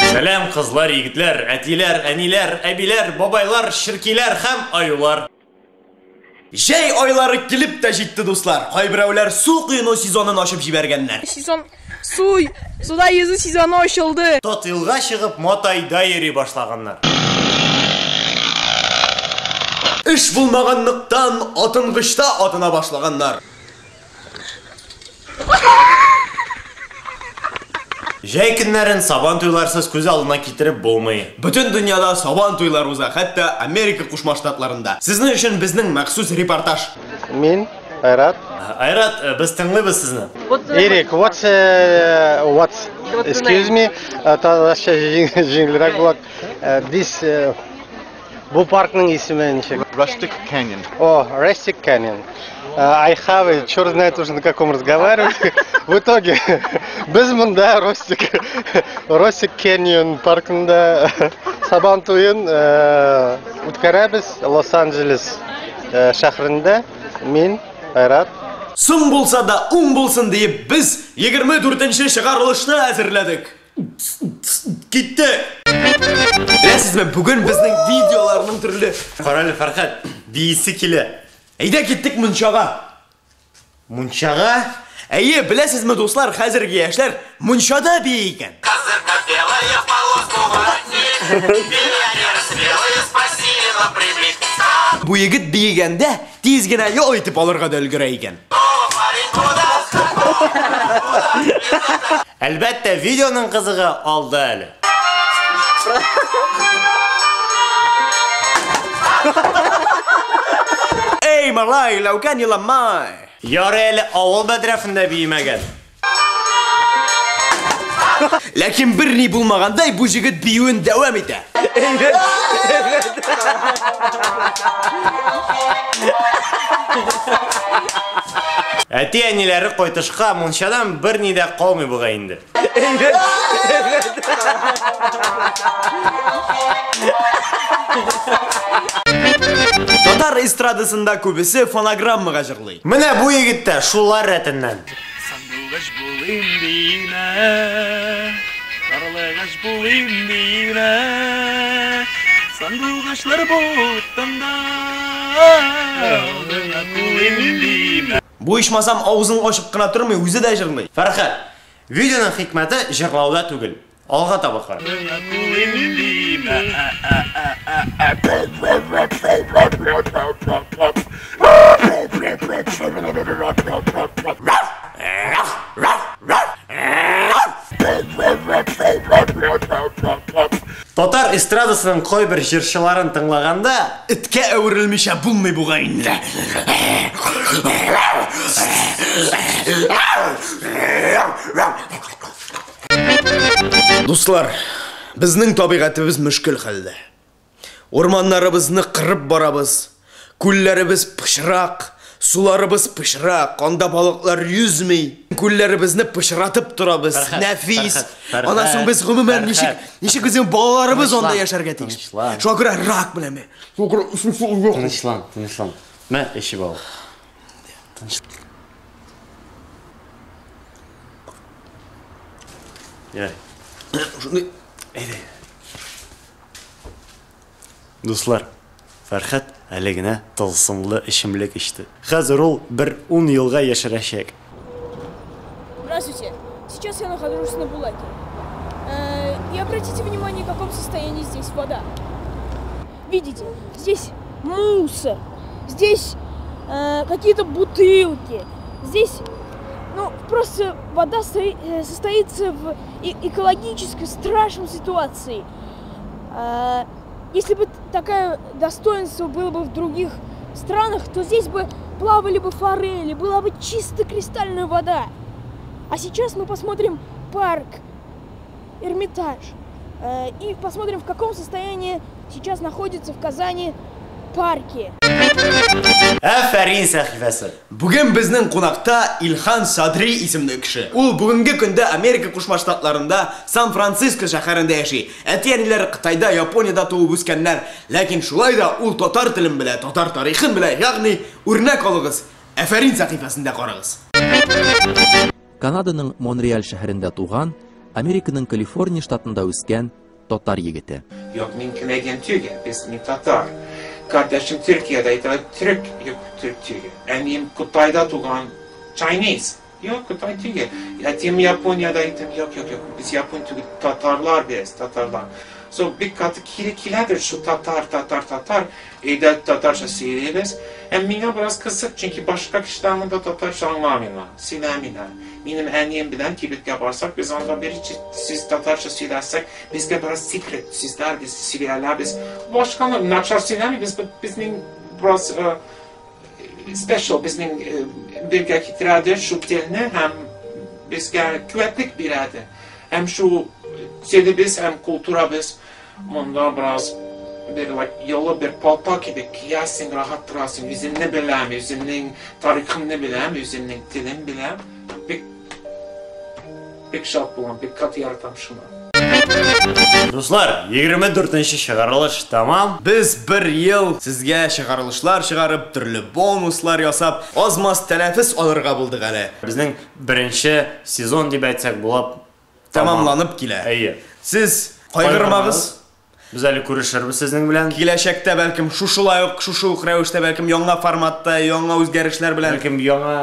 Сәлам, кызлар, егетләр, әтиләр, әниләр, әбиләр, бабайлар, черкиләр һәм аюлар. Җәй айлары килеп тә җитте, дуслар. Кайберәүләр су коену сезонын ачып җибәргәннәр. Сезон су, суда йөзү сезоны ачылды. Татилга чыгып, матайда йөри башлаганнар. Эш булмаганлыктан, атынгычта атына башлаганнар. Җәй көннәрен сабан туйларсыз күз алдына китереп булмый. Бөтен дөньяда сабан туйлар уза, хәтта Америка Кушма Штатларында. Сезнең өчен безнең махсус репортаж. Мин, Айрат. Айрат, без тыңлыйбыз сезне. Эрик, what's, excuse me, татарча җиңелрәк була. This, бу паркның исеме ничек? Rustic Canyon. О, Rustic Canyon. I have it, черт знает уже на каком разговаривать. В итоге, без монда Rustic Canyon паркында Сабан туен үткәрәбез Лос-Анджелес шәһәрендә. Мин, Айрат. Соң булса да уң булсын диеп, без 24 чыгарылышны әзерләдек. Китте! Беләсезме, бүген безнең видеоларның төрле. Карале, Фәрхәт, биисе килә. Әйдә киттек мунчага. Мунчага? Әйе, беләсезме, дуслар, хәзерге яшьләр мунчада бии икән. Бу егет биегәндә тиз генә ял итеп алырга да өлгерә икән. Әлбәттә, видеоның кызыгы алда әле. Эй, малай, ләүкән еламай. Ярый әле авыл бәдрәфендә биемәгән. Ләкин бер ни булмагандай бу җегет биюен дәвам итә. Әти-әниләре кайтышка мунчадан бер ни дә калмый бугай инде. Татар эстрадасында күбесе фонограммага җырлый. Менә бу егет тә шулар рәтеннән. Сандугач булыйм димә, карлыгач булыйм димә, сандугачлар болыттан да алдыңа кулыйм димә. Бу ичмасам авызын ачып кына тормый, үзе дә җырлый. Фәрхәт, видеоның хикмәте җырлауда түгел. Алга таба кара. Татар эстрадасының кайбер җырчыларын тыңлаганда, Эткә әверелмичә булмый бугай инде. Дуслар, безнең табигатебез мөшкел хәлдә. Урманнарыбызны кырып барабыз. Күлләребез пычрак, суларыбыз пычрак, анда балыклар йөзми. Күлләребезне пычратып торабыз. Фәрхәт, Нәфис. Фәрхәт, Фәрхәт, Аннан соң без гомумән Фәрхәт. ничек безнең балаларыбыз анда Тынычлан, яшәргә тиеш. тынычлан. Шуңа күрә рак беләме. Шуңа күрә Тынычлан, тынычлан. Мә, эчеп ал. Ярый. Шундый Дуслар, Фәрхәт әле генә тылсымлы эчемлек эчте. Хәзер ул бер 10 елга яшәрәчәк. Здравствуйте. Сейчас я нахожусь на Булаке. И обратите внимание, в каком состоянии здесь вода. Видите, здесь мусор, здесь какие-то бутылки, здесь, просто вода состоится в экологически страшной ситуации. Если бы такое достоинство было бы в других странах, то здесь бы плавали бы форели, была бы чисто кристальная вода. А сейчас мы посмотрим парк Эрмитаж и посмотрим, в каком состоянии сейчас находится в Казани парки. Афәрин сәхифәсе. Бүген безнең кунакта Илхан Садри исемле кеше. Ул бүгенге көндә Америка Кушма Штатларында Сан-Франциско шәһәрендә яши. Әти-әниләре Кытайда, Япониядә туып үскәннәр. Ләкин шулай да ул татар телен белә, татар тарихын белә, ягъни үрнәк алыгыз. Афәрин сәхифәсендә карагыз. Канаданың Монреаль шәһәрендә туган, Американың Калифорния штатында үскән татар егете. Юк, мин Canadian түгел, без мин татар. Kardeşim Türkiye'de, Türk, yok Türk түгел. Әнием Кытайда туган, Chinese. Yok Кытай түгел. Әтием Япониядә әйтәм, юк, юк, юк, без япон түгел, татарлар без, татарлар. So бик каты кире киләдер шу татар, татар, татар. Өйдә татарча сөйлибез. Һәм миңа бераз кызык, чөнки башка кешеләр монда татарча аңламыйлар, сөйләмиләр. Минем әнием белән кибеткә барсак, без анда бер сез татарча сөйләсәк, безгә бераз секрет сүзләр без сөйләрләр, без башкалар начар сөйләмибез, безнең бераз special, безнең бергә китерәде шу телне һәм безгә куәтлек бирәде. Һәм шу телебез һәм культурабыз монда бераз бер like yolu bir palto кебек киясең, рәхәт торасың. Үземне беләм, үземнең тарихымны беләм, үземнең телен беләм. Бик бик шат булам, бик каты яратам шуны. Дуслар, 24 чыгарылыш тәмам. Без бер ел сезгә чыгарылышлар чыгарып, төрле бонуслар ясап, аз-маз тәнәфес алырга булдык әле. Безнең беренче сезон дип әйтсәк була, тәмамланып килә. Әйе. Сез кайгырмагыз. Без әле күрешербез сезнең белән. Киләчәктә бәлкем шушылай ук, шушы ук рәвештә, бәлкем яңа форматта, яңа үзгәрешләр белән, бәлкем яңа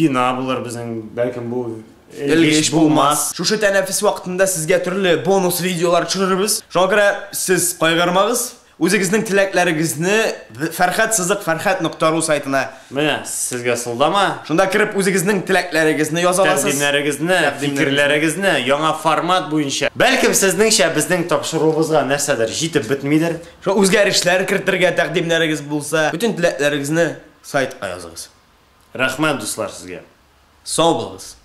бина булыр безнең, бәлкем бу элгеч булмас. Шушы тәнәфес вакытында сезгә төрле бонус видеолар төшерербез. Шуңа күрә сез кайгырмагыз. Үзегезнең теләкләрегезне Фәрхәт сызык Фәрхәт.ру сайтына. Менә сезгә сылдама. Шунда кереп үзегезнең теләкләрегезне яза аласыз. Тәкъдимнәрегезне, фикерләрегезне яңа формат буенча. Бәлкем сезнеңчә безнең тапшыруыбызга нәрсәдер җитеп бетмидер. Шул үзгәрешләр кертергә тәкъдимнәрегез булса, бөтен теләкләрегезне сайтка языгыз. Рәхмәт, дуслар, сезгә. Сау булыгыз.